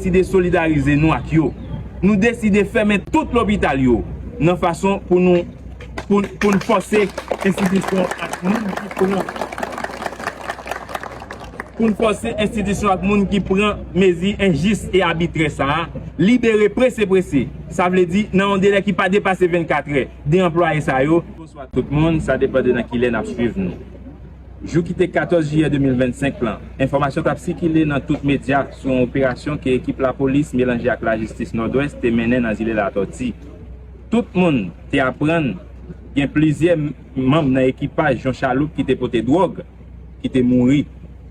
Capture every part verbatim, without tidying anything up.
deside solidarize nou ak yo. Nou deside fèmen tout lopital yo nan fason pou nou, pou, pou n fòse enstitisyon ak moun ki pran pou n fòse enstitisyon ak moun ki pran mezi enjis e abitrè sa a libere prese prese, sa vle di nan yon delè ki pa depase vennkat è, de anplwaye sa yo. Bonswa tout moun, sa depann de nan kilè n ap swiv nou. Jou ki te katòz jiyè de mil vennsenk lan, enfòmasyon t ap sikile nan tout medya sou yon operasyon ke ekip lapolis melanje ak lajistis Nòdwès te mennen nan zile Latòti. Tout moun te aprann gen plizyè m-, manm nan ekipaj yon chaloup ki te pote dwòg ki te mouri.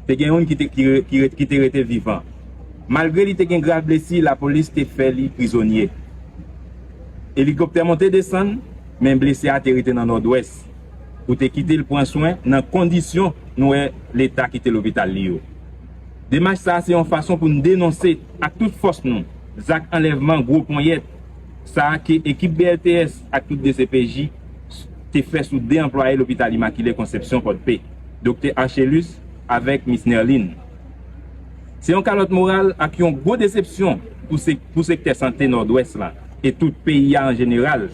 Te gen youn ki te, ki re-, ki re-, ki te rete vivan. Malgre li te gen grav blesi, lapolis te fè li prizonye. Elikoptè monte desann, men blese a te rete nan Nòdwès pou te kite l pran swen nan kondisyon nou wè Leta kite lopital li yo. Demach sa a se yon fason pou n denonse ak tout fòs nou zak anlèvman gwo ponyèt sa a ke ekip B L T S ak tout D C P J te fè sou de anplwaye lopital Imakile Konsepsyon Pòdpe, Doktè Archelus avèk Miss Nerline. Se yon kalòt moral ak yon gwo desepsyon pou se-, pou sektè sante Nòdwès la e tout peyi a an jeneral,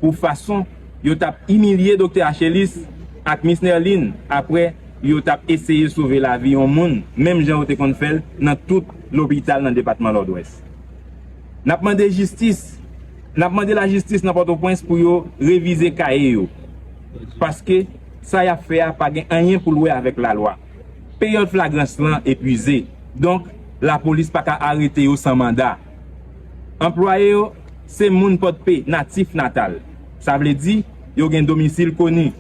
pou fason yo t ap imilye Doktè Archelus ak Miss Nerline apre yo t ap eseye sove lavi yon moun, menm jan yo te konn fè l nan tout lopital nan depatman Nòdwès. N ap mande jistis, n ap mande lajistis nan Pòtoprens pou yo revize kaye yo, paske sa y ap fè a pa gen anyen pou l wè avèk lalwa. Peryòd flagrans lan epwize, donk, lapolis pa ka arete yo san manda. Anplwaye yo se moun Pòdpe natif natal. Sa vle di, yo gen domisil koni.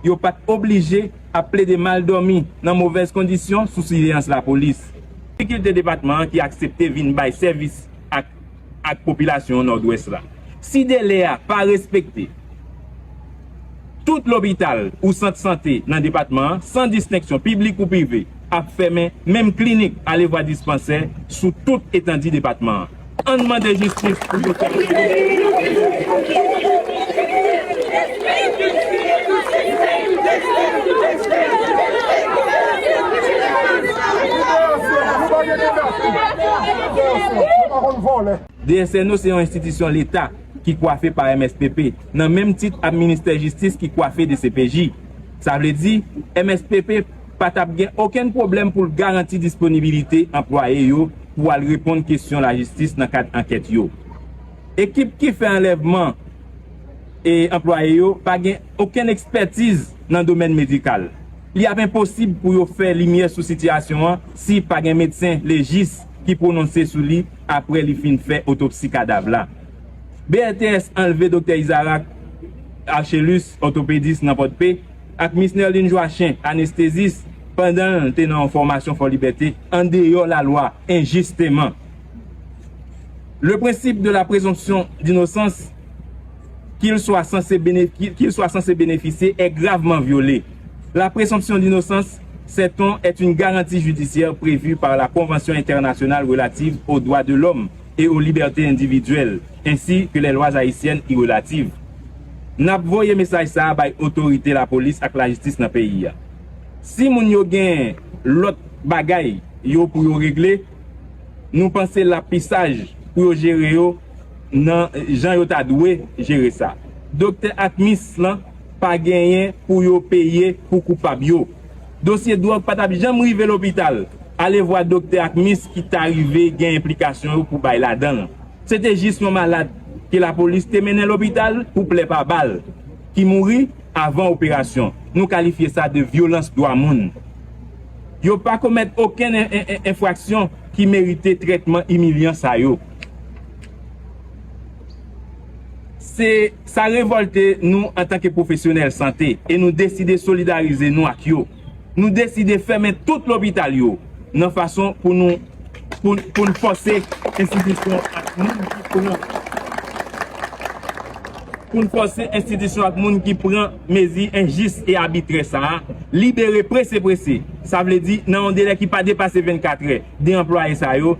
Yo pa t oblije ap plede mal dòmi nan movèz kondisyon sou siveyans lapolis. Difikilte depatman an ki aksepte vin bay sèvis ak, ak popilasyon Nòdwès la. Si delè a pa respekte, tout lopital ou sant sante nan depatman an, san distenksyon piblik ou prive, ap fèmen, menm klinik, alevwa dispansè sou tout etandi depatman an. Ann mande jistis pou Doktè Archelus. D S N O se yon enstitisyon Leta ki kwafe pa M S P P, nan menm tit ak Ministè Jistis ki kwafe D C P J. Sa vle di, M S P P pa t ap gen okenn pwoblèm pou l garanti disponibilite anplwaye yo pou al reponn kesyon lajistis nan kad ankèt yo. Ekip ki fè anlèvman e anplwaye yo pa gen okenn ekspètiz nan domèn medikal. Li ap enposib pou yo fè limyè sou sitiyasyon an si pa gen medsen lejis ki pwononse sou li apre li fin fè otopsi kadav la. B L T S anlve Doktè Isaac Archelus, òtopedis nan Pòdpe, ak Miss Nerline Joachim, anestezis, pandan l te nan yon fòmasyon Fòlibète andeyò lalwa, enjisteman. Le principe de la présomption d'innocence, qu'il soit censé béné-, qu'il soit censé bénéficier, est gravement violé. La présomption d'innocence, sait-on, est une garantie judiciaire prévue par la Convention internationale relative aux droits de l'homme et aux libertés individuelles, ainsi que les lois haïtiennes y relatives. N ap voye mesaj sa a bay otorite lapolis ak lajistis nan peyi a. Si moun yo gen lòt bagay yo pou yo regle, nou panse l ap pi saj pou yo jere yo nan jan yo ta dwe jere sa. Doktè ak mis lan pa genyen pou yo peye pou koupab yo. Dosye dwòg pa t ap janm rive lopital, alevwa doktè ak mis ki ta rive gen enplikasyon yo pou bay ladan l. Se te jis yon malad ke lapolis te mennen lopital pou plè pa bal, ki mouri avan operasyon. Nou kalifye sa de vyolans dwa moun. Yo pa komèt okenn en-, en-, en-, enfraksyon ki merite trètman imilyan sa yo. Se, sa revòlte nou antanke pwofesyonèl sante e nou deside solidarize nou ak yo. Nou deside fèmen tout lopital yo nan fason pou nou, pou, pou n fòse enstitisyon ak moun ki pran, pou n fòse enstitisyon ak moun ki pran mezi enjis e abitrè sa a libere prese prese, sa vle di nan yon delè ki pa depase vennkat è, de anplwaye sa yo.